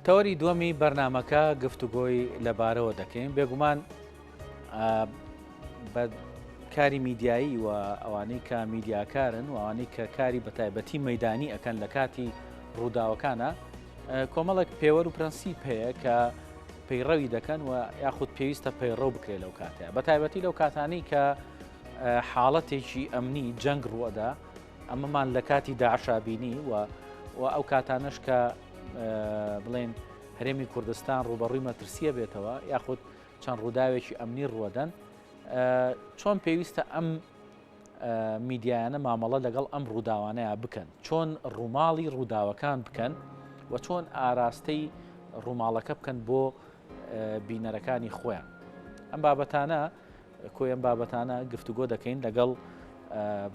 تەوەری دووەمی بەرنامەکە گفتوگۆی لەبارەوە دەکەین بێگومان بە کاری میدیایی و ئەوانەی کە میدیاکارن و ئەوانەی کە کاری بەتایبەتی مەدانی ئەکەن لە کاتی ڕووداوەکانە کۆمەڵێک پێوەر و پرەنسیپ هەیە کە پەیڕەوی دەکەن و یاخود پێویستە پەیڕەو بکرێت لەو کاتەیە بە تایبەتی لەو کاتانی کە حاڵەتێکی ئەمنی جەنگ ڕووەدا ئەمەمان لە کاتی داعشا بینی و و ئەو کاتانەش کە بڵێن هەرێمی کوردستان ڕوبەڕووی مەترسیە بێتەوە یاخود چەند ڕووداوێکی ئەمنی ڕوەدەن چۆن پێویستە ئەم میدیایانە مامەڵە لەگەڵ ئەم ڕووداوانەیە بکەن چۆن ڕووماڵی ڕووداوەکان بکەن و چۆن ئاراستەی ڕووماڵەکە بکەن بۆ بینەرەکانی خۆیان ئەم بابەتانە کۆی ئەم بابەتانە گفتوگۆ دەکەین لەگەڵ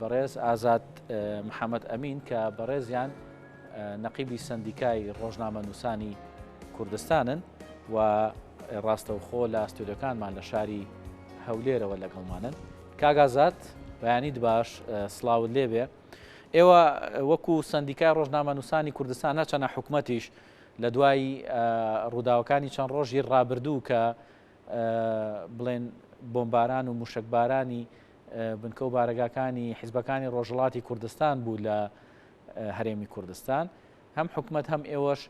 بەڕێز ئازاد محەممەد ئەمین کە بەڕێزیان نەقیبی سندیکای ڕۆژنامەنووسانی کوردستانن و ڕاستەوخۆ لە ستۆدیۆکانمان لە شاری هەولێرەوە لەگەڵمانن. کاک ئازاد بەیانیت باش سڵاوت لێبێ. ئێوە وەکو سەندیکای ڕۆژنامەنووسانی کوردستان هەرچەنە حکومەتیش لە دوای ڕووداوەکانی چەند ڕۆژی ڕابردوو کە بڵێن بۆمباران و موشکبارانی بنکە و بارەگاکانی حیزبەکانی ڕۆژهەڵاتی کوردستان بوو لە هەرێمی کوردستان هەم حکومەت هەم ئێوەش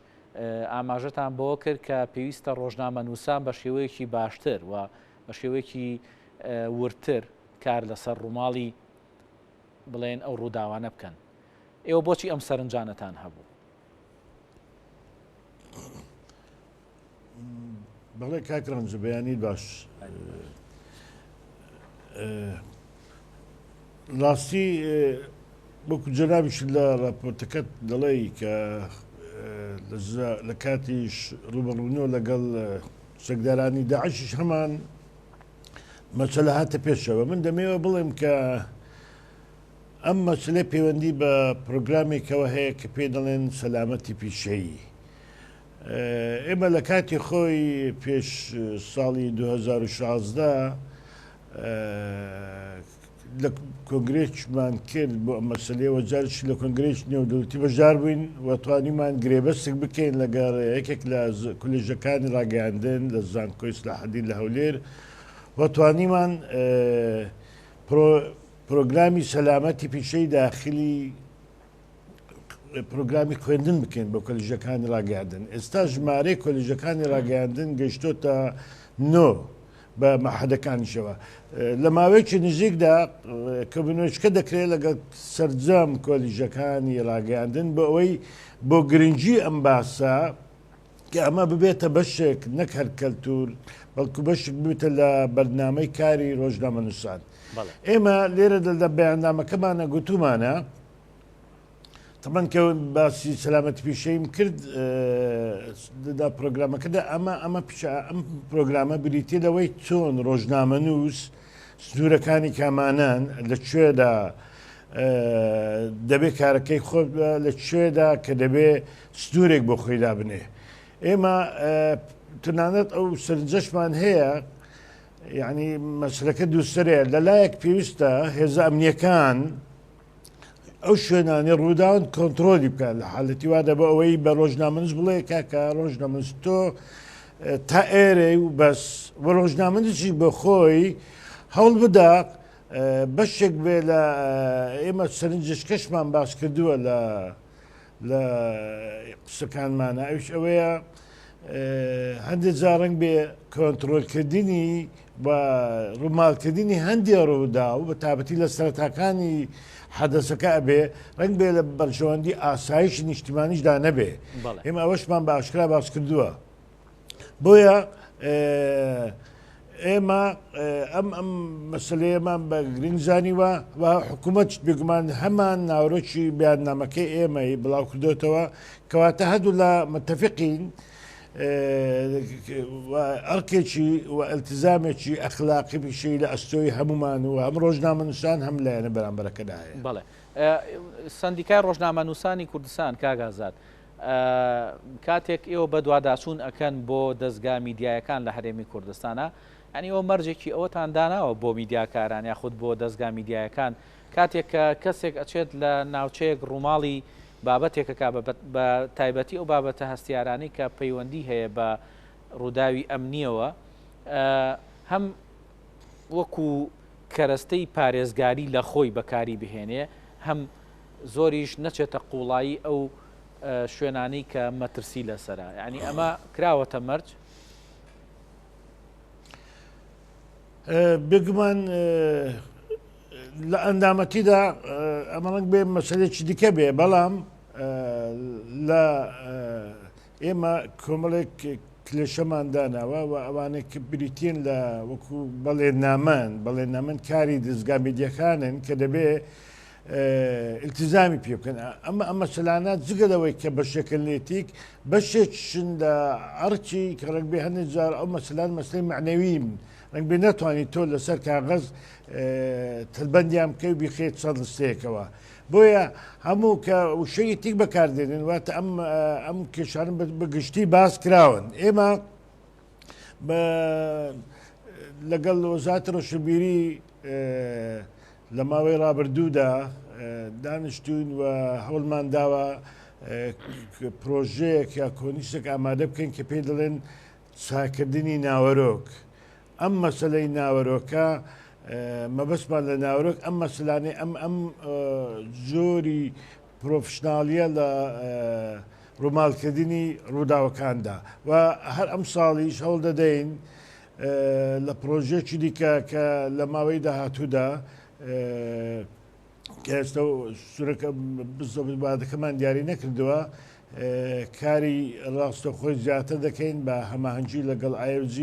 ئاماژەتان بەوە کرد کە پێویستە ڕۆژنامەنووسان بە شێوەیەکی باشتر و بە شێوەیەکی وردتر کار لەسەر ڕووماڵی بڵێن ئەو ڕووداوانە بکەن. ئێوە بۆچی ئەم سەرنجانەتان هەبوو؟ بەڵێ کاک ڕەنج بەیانیت باش. ڕاستی وەکو جەنابیش لە راپۆرتەکەت دەڵێی کە لە کاتیش ڕوبەڕوونەوە لەگەڵ چەکدارانی داعشیش هەمان مەسەلە هاتە پێشەوە من دەمەوە بڵێم کە ئەم مەسلە پەیوەندی بە پرۆگرامێکەوە هەیە کە پێی دەڵێن سەلامەتی پیشەیی ئێمە لە کاتی خۆی پێش ساڵی 2016 لە کۆنگرێکمان کرد بۆ ئەم مەسلەیە و جارێکی لە کۆنگرێکی نێودەوڵەتی بەشدار بووین و توانیمان گرێبەستێک بکەین لەگەڵ یەکێک لە کولێژەکانی ڕاگەیاندن لە زانکۆی سلاحەدین لە هەولێر و توانیمان پرۆگرامی سەلامەتی پیشەی داخلی پرۆگرامی خوێندن بکەین بۆ کۆلیژەکانی ڕاگەیاندن ئێستا ژمارەی کۆلیژەکانی ڕاگەیاندن گەیشتۆتە نۆ بە مەحەدەکانیشەوە لە ماوەیەکی نزیکدا کۆبوونەوەیەکە دەکرێت لەگەڵ سەرجەم کۆلیژەکانی ڕاگەیاندن بۆ ئەوەی بۆ گرنگی ئەم باسە کە ئەمە ببێتە بەشێک نەک هەر کەلتور بەڵکو بەشێک ببێتە لە بەرنامەی کاری ڕۆژنامەنووسان ئێمە لێرە لە بەیاننامەکەمانە گوتومانە تەبەن کە باسی سەلامەتی پیشەیم کرد لە پرۆگرامەکەدا ئەمە ئەمە پیشە ئەم پرۆگرامە بریتە لەوەی چۆن ڕۆژنامەنووس سنوورەکانی کامانان لە کوێدا دەبێ کارەکەی خۆ لە کوێدا کە دەبێ سنوورێک بۆ خۆی دابنێ ئێمە تەنانەت ئەو سەرنجەشمان هەیە یعنی مەسلەکە دووسەرەیە لەلایەک پێویستە هێزە ئەمنیەکان ئەو شوێنانەی ڕووداون کۆنترۆلی بکات لە حالەتی وادا بۆ ئەوەی بە ڕۆژنامەنووس بڵێ کاکە ڕۆژنامەنووس تۆ تا ئێرەی و بەس و ڕۆژنامەنووسی بە خۆی هەوڵ بدا بەشێک بێ لە ئێمە سەرنجشکەشمان باس کردووە لە لە قسەکانمانە ئەوش ئەوەیە هەندێک جار ڕەنگ بێ کۆنترۆلکردنی و ڕووماڵکردنی هەندێ ڕووداو بە تابەتی لە سەرەتاکانی حەدەسەکە ئەبێ ڕەنگ بێ لە بەرژەوەندی ئاسایشی نیشتیمانیشدا نەبێ ئێمە ئەوەشمان بە ئاشکرا باس کردووە بۆیە ئێمە ئەم ئەم مەسلەیەمان بە گرنگ زانیوە و حکوومەت بێگومان هەمان ناورۆکی بەیاننامەکەی ئێمەی بڵاو کردوێتەوە کەواتە هەردوو لە متفقین ئەرکێکی و ئەلتزامێکی ئەخلاقی پیشەی لە ئەستۆی هەمومان و هەم ڕۆژنامەنووسان هەم لایەنە بەرامبەرەکەدا هەیە. بەڵێ سەندیکای ڕۆژنامەنووسانی کوردستان کاک ئازاد کاتێک ئێوە بەدواداچوون ئەکەن بۆ دەزگا میدیایەکان لە هەرێمی کوردستانە ئەنی ئەوە مەرجێکی ئەوەتان داناوە بۆ میدیاکاران یاخود بۆ دەزگا میدیایەکان کاتێک کە کەسێک ئەچێت لە ناوچەیەک ڕووماڵی بابەتێکەکە بە تایبەتی ئەو بابەتە هەستیارانەی کە پەیوەندی هەیە بە ڕووداوی ئەمنیەوە هەم وەکو کەرەستەی پارێزگاری لە خۆی بەکاری بهێنێ هەم زۆریش نەچێتە قوڵایی ئەو شوێنانەی کە مەترسی لەسرە یعنی ئەمە کراوەتە مەرج؟ بێگومان لە ئەندامەتیدا ئەمە ڕەنگ بێ مەسەلێکی دیکە بێ بەڵام لە ئێمە کۆمەڵێک کلێشەمان داناوە و ئەوانەی کە بریتین لە وەکو بەڵێننامەن بەڵێننامەن کاری دەزگا میدیەکانن کە دەبێ التزامی پێ بکەن ئەمە ئەم مەسەلانە جگە لەوەی کە بەشێکن لە ئێتیک بەشێکشن لە ئەرکی کە ڕەنگ بێ هەندێک جار ئەو مەسەلان مەسلەی مەعنەوین ڕەنگ بێ نەتوانیت تۆ لەسەر کاغەز تەلبەندیان بکەی و بیخەیت سەر ڕستەیەکەوە بۆیە هەموو کە وشەی ئیتیک بەکاردێنن واتە ئەم ئەم کێشانە بە گشتی باس کراون ئێمە بە لەگەڵ وەزارەتی ڕۆشنبیری لە ماوەی ڕابردوودا دانیشتوین و هەوڵمان داوە پرۆژەیەک یا کۆنیسێک ئامادە بکەین کە پێی دەڵێن چاکردنی ناوەرۆک. ئەم مەسەلەی ناوەرۆکە مەبەستمان لە ناوەرۆک ئەم مەسەلانەی ئەم ئەم جۆری پرۆفشناڵیە لە ڕووماڵکردنی ڕووداوەکاندا و هەر ئەم ساڵیش هەوڵ دەدەین لە پرۆژێکی دیکە کە لە ماوەی داهاتوودا کە ئێستا سورەکە بزەبت وادەکەمان دیاری نەکردووە کاری ڕاستەخۆی زیاتر دەکەین بە هەماهەنگی لەگەڵ IFG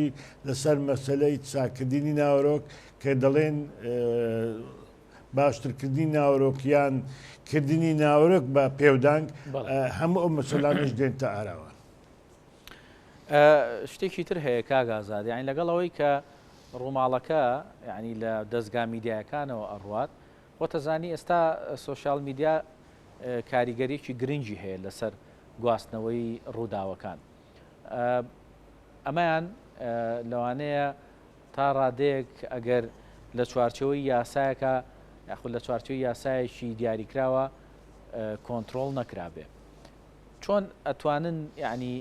لەسەر مەسەلەی چاکردنی ناوەرۆک کە دەڵێن باشترکردنی ناوەرۆک یان کردنی ناوەرۆک بە پێودانگ هەموو ئەو مەسەلانەش دێنتە ئاراوە. شتێکی تر هەیە کاک ئازاد یانی لەگەڵ ئەوەی کە ڕووماڵەکە یانی لە دەزگا میدیایەکانەوە ئەڕوات خۆتەزانی ئێستا سۆشیال میدیا کاریگەریەکی گرنگی هەیە لەسەر گواستنەوەی ڕووداوەکان ئەمەیان لەوانەیە تا ڕادەیەک ئەگەر لە چوارچەوەی یاسایەکە یاخود لە چوارچەوەی یاسایەکی دیاریکراوە کۆنتترۆل نەکرابێ چۆن ئەتوانن یعنی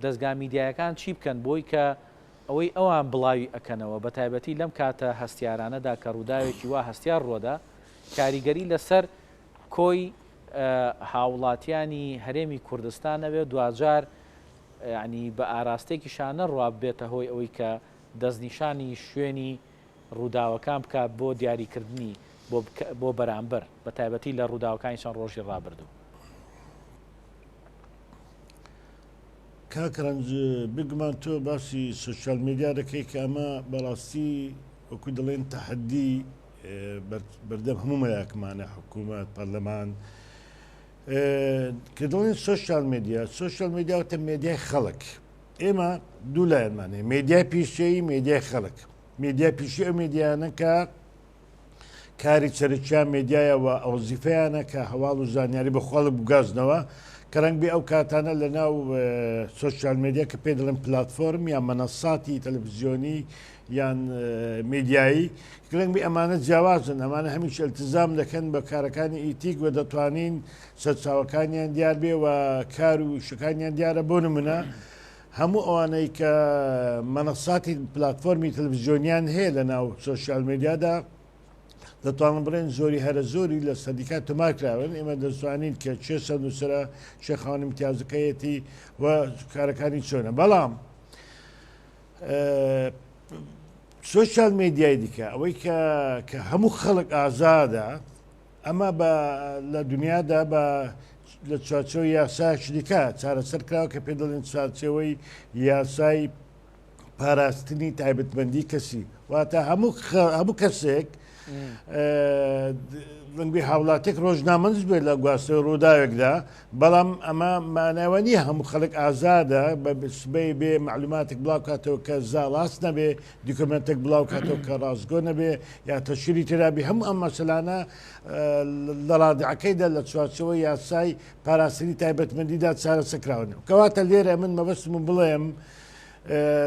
دەستگا میدیایەکان چی بکەن بۆی کە ئەوەی ئەوان بڵاوی ئەکەنەوە بە تایبەتی لەم کاتە هەستیارانەدا کە ڕووداوێکی وا هەستیار ڕوەدا کاریگەری لەسەر کۆی هاوڵاتیانی هەرێمی کوردستان نەبێ دواجار یعنی بە ئاراستەیەکیشا نەڕوا ببێتە هۆی ئەوەی کە دەستنیشانی شوێنی ڕووداوەکان بکات بۆ دیاریکردنی بۆ بەرامبەر بە تایبەتی لە ڕووداوەکانی چەند ڕۆژی ڕابردوو. کاک رەنج بێگومان تۆ باسی سۆشیال میدیا دەکەی کە ئەمە بەڕاستی وەکو دەڵێن تەحەدی بەردەم هەموو مەلاکمانە حکوومەت پەرلەمان کە دەڵێن سۆشیال میدیا سۆشیال میدیا وتە مێدیای خەڵک ئێمە دوو لایەنمان هەیە مێدیای پیشەیی مێدیای خەڵک مێدیای پیشەیی ئەو مێدیانە کە کاری سەرەکیان مێدیایە و وەزیفەیانە کە هەواڵ و زانیاری بە خەڵک بگوازنەوە کە ڕەنگ بێ ئەو کاتانە لە ناو سۆشیال مێدیا کە پێ دەڵێن پلاتفۆرم یان مەنەساتی تەلەڤزیۆنی یان میدیایی ڕەنگ بێ ئەمانە جیاوازن ئەمانە هەمیشە التزام دەکەن بە کارەکانی ئیتیک و دەتوانین سەرچاوەکانیان دیار بێ و کار و ئیشەکانیان دیارە بۆ نمونە هەموو ئەوانەی کە مەنەساتی پلاتفۆرمی تەلەڤزیۆنیان هەیە لە ناو سۆشیال میدیادا دەتوانم بڵێن زۆری هەرە زۆری لە سەندیکا تۆمار کراون ئێمە دەتوانین کە چێ سەرنووسرە چێ خاوەن امتیازەکەیەتی و کارەکانی چۆنە بەڵام سۆشیال میدیای دیکە ئەوەی کە کە هەموو خەڵک ئازادە ئەمە بە لە دنیادا بە لە چوارچێوەی یاسایەکی دیکە چارەسەر کراوە کە پێ دەڵێن چوارچێوەی یاسای پاراستنی تایبەتمەندی کەسی واتە هەموو هەموو کەسێک ڕەنگبێ هاوڵاتێک ڕۆژنامەنووس بێت لە گواستنەوەی ڕووداوێکدا بەڵام ئەمە ماناوە نییە هەموو خەڵک ئازادە بە سبەی بێ معلوماتێک بڵاو کاتەوە کە ڕاست نەبێ دیکۆمێنتێک بڵاو کاتەوە کە ڕاستگۆ نەبێ یا تەشیری تێدا بێ هەموو ئەم مەسەلانە لە ڕادعەکەیدا لە چوارچێوەی یاسای پاراستنی تایبەتمەندیدا چارەسەر کراون کەواتە لێرە من مەبەستم بڵێم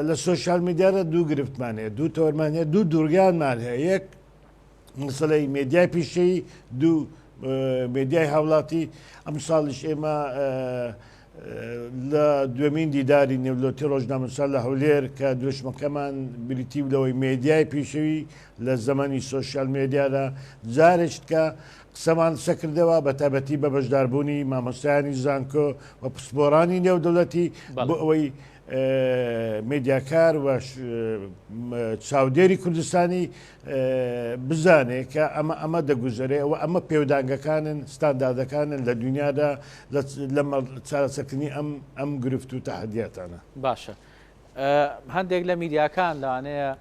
لە سۆشیال میدیادا دوو گرفتمان هەیە دوو تەوەرمان هەیە دوو دوورگانمان هەیە یەک مەسەلەی مێدیای پیشەیی دوو مێدیای هاوڵاتی، ئەمساڵیش ئێمە لە دوێمین دیداری نێودەوڵەتی ڕۆژنامەنووسان لە هەولێر کە دروشمەکەمان بریتی بوو لەوەی مێدیای پیشەوی لە زەمەنی سۆشیال مێدیادا جارێکتکە قسەمان لەسەر کردەوە بە تایبەتی بە بەشداربوونی مامۆستایانی زانکۆ و پسپۆرانی نێودەوڵەتی بۆ ئەوەی میدیاکار و چاودێری کوردستانی بزانێ کە ئەمە ئەمە دەگوزەرێ و ئەمە پێودانگەکانن ستانداردەکانن لە دنیادا لە چارەسەرکردنی ئەم ئەم گرفت و تەحەدیاتانە. باشە هەندێک لە میدیاکان لەوانەیە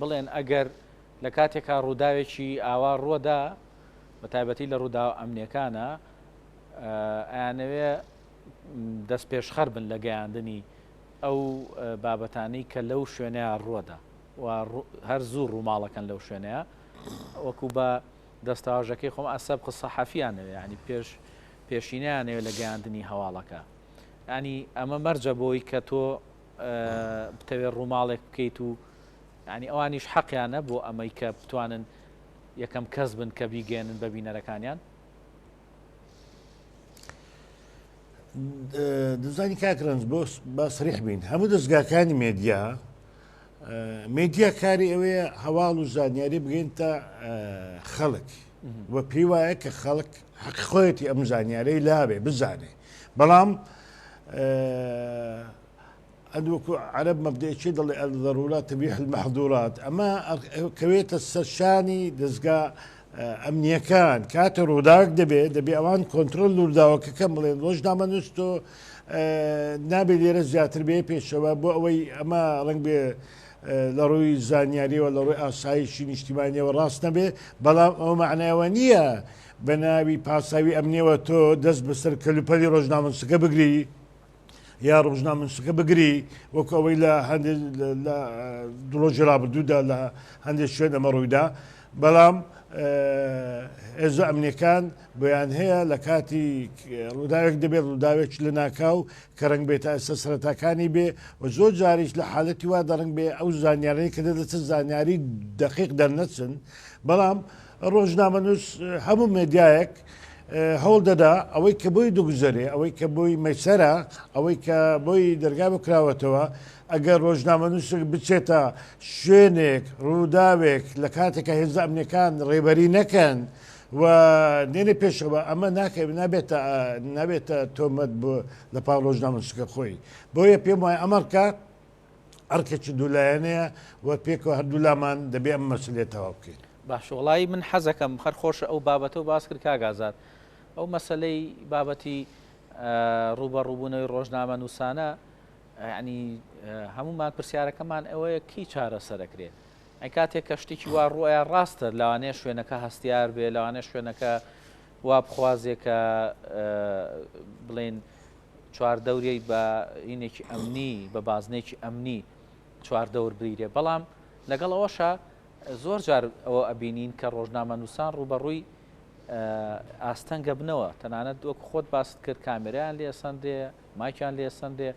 بڵێن ئەگەر لە کاتێکا ڕووداوێکی ئاوا ڕووەدا بە تایبەتی لە ڕووداوە ئەمنیەکانە ئەیانەوێ دەستپێشخەر بن لە گەیاندنی ئەو بابەتانەی کە لەو شوێنەیە ڕووەدا و هەر زوو ڕووماڵەکەن لەو شوێنەیە وەکو بە دەستەواژەکەی خۆم ئەسەب سەحەفیانەوێ ینی پێش پێشینیانەوێ لە گەیاندنی هەواڵەکە ینی ئەمە مەرجە بۆی کە تۆ بتەوێت ڕووماڵێک بکەیت و ینی ئەوانیش حەقیانە بۆ ئەمەی کە بتوانن یەکەم کەس بن کە بیگەێنن بە بینەرەکانیان. دەزانی کاک رەنج بۆ با سریح بین هەموو دەستگاکانی مێدیا مێدیا کاری ئەوەیە هەواڵ و زانیاری بگەین تا خەڵک و پێی وایە کە خەڵک حەق خۆیەتی ئەم زانیارەی لابێ بزانێ بەڵام ئەد وەکو عەرەب مەبدەئێکی دەڵێ الضرورات تبیح المحظورات ئەمە کەوێتە سەر شانی دەزگا ئەمنیەکان کاتێ ڕووداوێک دەبێ دەبێ ئەوان کۆنترۆل ڕووداوەکەکەم بڵێن ڕۆژنامەنووس تۆ نابێت لێرە زیاتر بێ پێشەوە بۆ ئەوەی ئەمە ڕنگ بێ لە ڕووی زانیاریەوە لە ڕووی ئاسایشی نیشتیمانیەوە ڕاست نەبێ بەڵام ئەو معنایەوە نییە بە ناوی پاساوی ئەمنیەوە تۆ دەست بەسەر کەلوپەلی ڕۆژنامەنووسەکە بگری یا ڕۆژنامەنووسەکە بگری وەکو ئەوەی لە هەندێک لە ڕۆژی ڕابردوودا لە هەندێک شوێن ئەمە ڕوویدا بەڵام هێزە ئەمنیەکان بۆیان هەیە لە کاتی ڕووداوێک دەبێت ڕووداوێک لە ناکاو کە ڕنگ بێت تا ئێستا سەرەتاکانی بێ و زۆر جاریش لە حالەتی وا دەڕنگ بێ ئەو زانیارەی کە دەدەچن زانیاری دەقیق دەرنەچن بەڵام ڕۆژنامەنووس هەموو مێدیایەک هەوڵ دەدا ئەوەی کە بۆی دەگوزەرێ، ئەوەی کە بۆی مەیسەرە، ئەوەی کە بۆی دەرگا بۆ کراوەتەوە، ئەگەر ڕۆژنامەنووسێک بچێتە شوێنێک، ڕووداوێک لە کاتێک کە هێزە ئەمنیەکان ڕێبەری نەکەن و نێنە پێشەوە، ئەمە ناکەوێت نابێتە نابێتە تۆمەت بۆ لە پاڵ ڕۆژنامەنووسەکە خۆی. بۆیە پێم وایە ئەم ئەرکە ئەرکێکی دوولایەنەیە و پێکەوە هەردوولامان دەبێ ئەم مەسەلەیە تەواو بکەین. باشە وەڵایی من حەزەکەم هەر خۆشە ئەو بابەتەو باس کرد کاک ئازاد ئەو مەسەلەی بابەتی ڕووبەڕووبوونەوەی ڕۆژنامە نووسانە ینی هەمومان پرسیارەکەمان ئەوەیە کی چارەسەرەکرێ ئەی کاتێک کە شتێکی وا ڕوئیا ڕاستە لەوانەیە شوێنەکە هەستیار بێ لەوانەیە شوێنەکە وا بخوازێ کە بڵێن چواردەوریی بە هینێکی ئەمنی بە بازنێکی ئەمنی چواردەور بگیرێ بەڵام لەگەڵ ئەوەشا زۆر جار ئەوە ئەبینین کە ڕۆژنامەنووسان ڕووبەڕووی ئاستەنگ ئەبنەوە تەنانەت وەک خۆت باست کرد کامێرایان لێ ئەسەندرێ مایکیان لێ ئەسەندرێ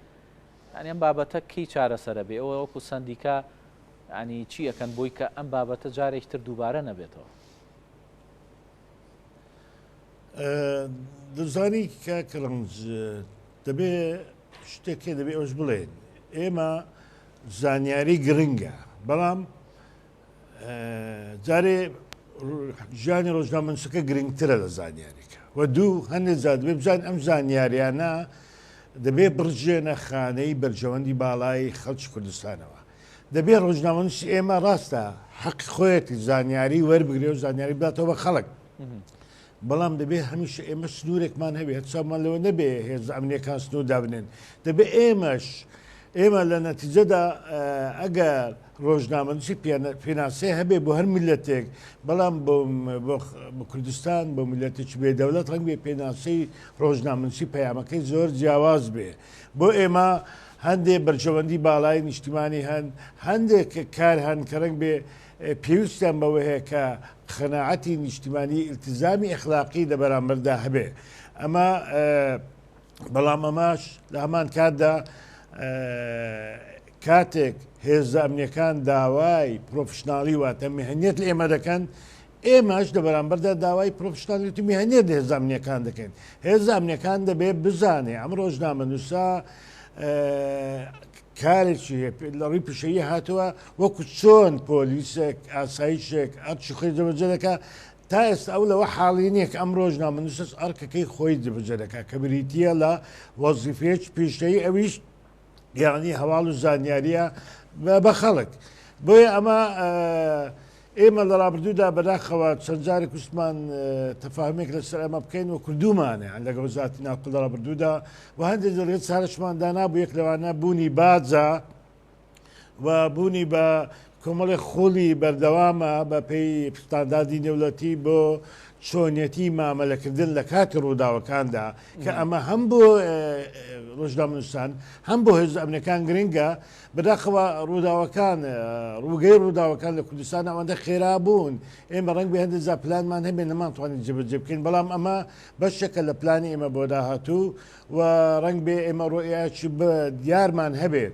یانی ئەم بابەتە کەی چارەسەرە بێ ئەوە وەکو سەندیکا ینی چی ئەکەن بۆی کە ئەم بابەتە جارێکی تر دووبارە نەبێتەوە؟ دەزانی کاک ڕەنج دەبێ شتێک هەیە دەبێ ئەوش بڵێن ئێمە زانیاری گرنگە بەڵام جارێ ژیانی ڕۆژنامەنووسەکە گرنگترە لە زانیاریکە و دوو هەندێک جار دەبێ بزانین ئەم زانیاریانە دەبێ بڕژێنە خانەی بەرژەوەندی باڵای خەڵکی کوردستانەوە دەبێ ڕۆژنامەنووسی ئێمە ڕاستە حەقی خۆیەتی زانیاری وەربگرێ و زانیاری بداتەوە بە خەڵک بەڵام دەبێ هەمیشە ئێمە سنوورێکمان هەبێ هەرچاومان لەوە نەبێ هێزە ئەمنیەکان سنوور دابنێن دەبێ ئێمەش ئێمە لە نەتیجەدا ئەگەر ڕۆژنامەنووسی پێناسەی هەبێ بۆ هەر میللەتێک بەڵام بۆ کوردستان بۆ میللەتێکی بێ دەوڵەت ڕەنگ بێ پێناسەی ڕۆژنامەنووسی پەیامەکەی زۆر جیاواز بێ بۆ ئێمە هەندێ بەرژەوەندی باڵای نیشتیمانی هەن هەندێک کار هەن کە ڕەنگ بێ پێویستیان بەوە هەیە کە قەناعەتی نیشتیمانی ئیلتیزامی ئەخلاقی لە بەرامبەردا هەبێ ئەمە بەڵام ئەمەش لە هەمان کاتدا کاتێک هێزە ئەمنیەکان داوای پرۆفشناڵی واتە مهنیەت لە ئێمە دەکەن. ئێمەش لە بەرامبەردا داوای پرۆفشنالیتی میهنیەت لە هێزە ئەمنیەکان دەکەین. هێزە ئەمنیەکان دەبێ بزانێ ئەم ڕۆژنامەنووسە کارێکی هەیە لە ڕووی پیشەیی هاتووە وەکو چۆن پۆلیسێک ئاسایشێک ئەرکی خۆی جێبەجێ دەکا تا ئێستا ئەو لەوە حاڵی نییە کە ئەم ڕۆژنامەنووسەش ئەرکەکەی خۆی جێبەجێ دەکا کە بریتییە لە وەزیفەیەکی پیشەیی ئەویش یعنی هەواڵ و زانیاریە بە خەڵک بۆیە ئەمە ئێمە لە ڕابردوودا بەداخەوە چەند جارێک ویستمان تەفاهمێک لەسەر ئەمە بکەین و کردومانە یان لەگەڵ وەزارەتی ناوخۆ لە ڕابردوودا و هەندێک جۆرە چارەشمان دانابوو یەک لەوانە بوونی باجە و بوونی بە کۆمەڵی خولی بەردەوامە بە پێی ستانداردی نێولەتی بۆ چۆنیەتی مامەلەکردن لە کاتی ڕووداوەکاندا کە ئەمە هەم بۆ ڕۆژنامەنووسان هەم بۆ هێزە ئەمنەکان گرنگە بەداخەوە ڕووداوەکان ڕووگەی ڕووداوەکان لە کوردستان ئەوەندە خێرا بوون ئێمە ڕەنگ بێ هەندێک جار پلانمان هەبێ نەمانتوانی جێبەجێ بکەین بەڵام ئەمە بەشێکە لە پلانی ئێمە بۆ داهاتوو و ڕەنگ بێ ئێمە ڕۆیاکی دیارمان هەبێت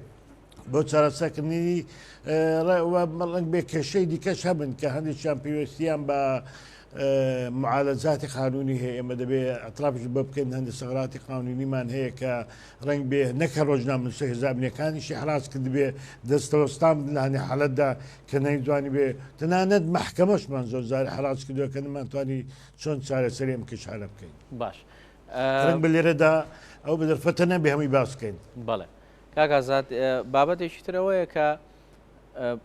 بۆ چارەسەرکردنی ڕەنگ بێ کێشەی دیکەش هەبن کە هەندێکیان پێویستیان بە معالەجاتی قانونی هەیە ئێمە دەبێ ئەترافش بە بکەین هەندێک سەغراتی قانونیمان هەیە کە ڕەنگ بێ نەک هەر ڕۆژنامەنووسە هێزە ئەمنیەکانیشی حراج کردبێ دەستەوەستان بن لە هەنێ حالەتدا کە نەیتوانی بێ تەنانەت مەحکەمەشمان زۆر جار حراج کردووە کە نەمانتوانی چۆن چارەسەری ئەم کێشانە بکەین. باش ڕەنگ بێ لێرەدا ئەو بە دەرفەتە نەبێ هەمووی باس بکەین. بەڵێ کاک ئازاد بابەتێکی تر ئەوەیە کە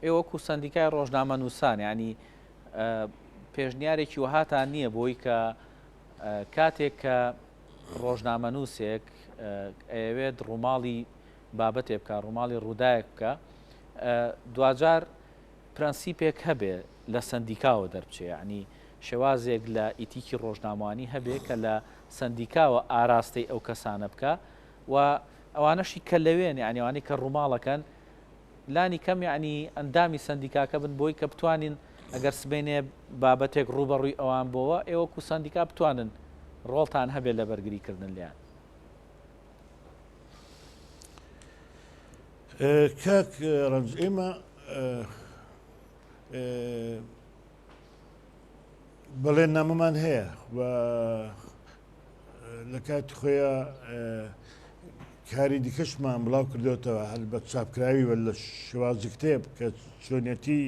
ئێوە وەکوو سەندیکای ڕۆژنامەنووسان یانی پێشنیارێکی وەهاتان نییە بۆی کە کاتێک کە ڕۆژنامەنووسێک ئەیەوێت ڕووماڵی بابەتێ بکا، ڕووماڵی ڕووداێک بکا، دواجار پرەنسیپێک هەبێ لە سەندیکاوە دەربچێ، یەعنی شێوازێک لە ئیتیکی ڕۆژنامەوانی هەبێ کە لە سەندیکاوە ئاراستەی ئەو کەسانە بکا و ئەوانەشی کە لەوێن، یەعنی ئەوانەی کە ڕووماڵەکەن لانی کەم یەعنی ئەندامی سەندیکاکە بن بۆی کە بتوانین ئەگەر سبەینێ بابەتێک ڕووبەڕووی ئەوان بۆوە ئێوە وەکو سەندیکا بتوانن ڕۆڵتان هەبێت لە بەرگری کردن لێیان. کاک ڕەنج ئێمە بەڵێننامەمان هەیە و لە کاتی خۆیا کاری دیکەشمان بڵاو کردوێتەوە هەر بە چاپکراوی وە لە شێوازی کتێب کە چۆنیەتی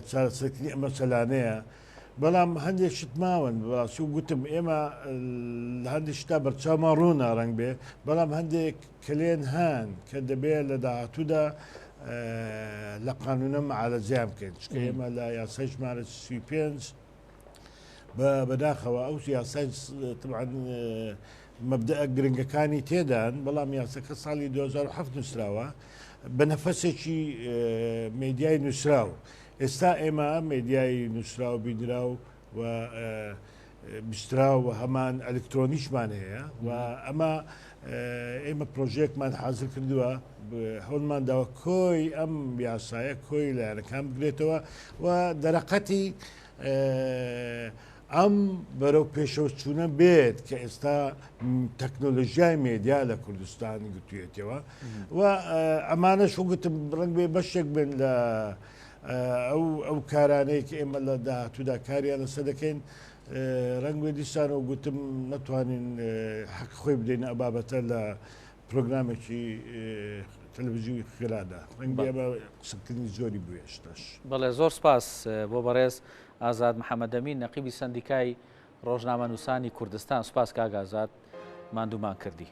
چارەسەرکردنی ئەم مەسەلانەیە بەڵام هەندێک شت ماون بەڕاستی و گوتم ئێمە لە هەندێک شتا بەرچاومان ڕوونە ڕەنگ بێ بەڵام هەندێک کەلێن هەن کە دەبێت لە داهاتوودا لە قانونە معالەجەیان بکەین چونکە ئێمە لە یاسای ژمارە 35 بە بەداخەوە ئەو یاسای طبعا مەبدەئە گرنگەکانی تێدان بەڵام یاسەکە ساڵی 2007 نووسراوە بە نەفەسێکی مێدیای نووسراو ئێستا ئێمە مێدیای نووسراو بینراو و بیستراو و هەمان ئەلکترۆنیشمان هەیە و ئەمە ئێمە پرۆژێکمان حاضر کردووە هەوڵمان داوە کۆی ئەم یاسایە کۆی لایەنەکان بگرێتەوە و دەرەقەتی ئەم بەرەو پێشەوەچوونە بێت کە ئێستا تەکنۆلۆژیای مێدیا لە کوردستان گرتوویەتەوە و ئەمانەش وگوتم ڕەنگ بێ بەشێک بن لە ئەو ئەو کارانەی کە ئێمە لە داهاتوودا کاریان لەسەر دەکەین ڕەنگ بێ دیسانەوە گوتم نەتوانین حەق خۆی بدەین ئە بابەتە لە پرۆگرامێکی تەلەڤیزیۆنی خێرادا ڕەنگ بێ ئەمە قسەکردنی زۆری بوێ ئێستاش. بەڵێ زۆر سپاس بۆ بەڕێز ئازاد محەمەدەمین نەقیبی سەندیکای ڕۆژنامەنووسانی کوردستان سپاس کاک ئازاد ماندوومان کردی.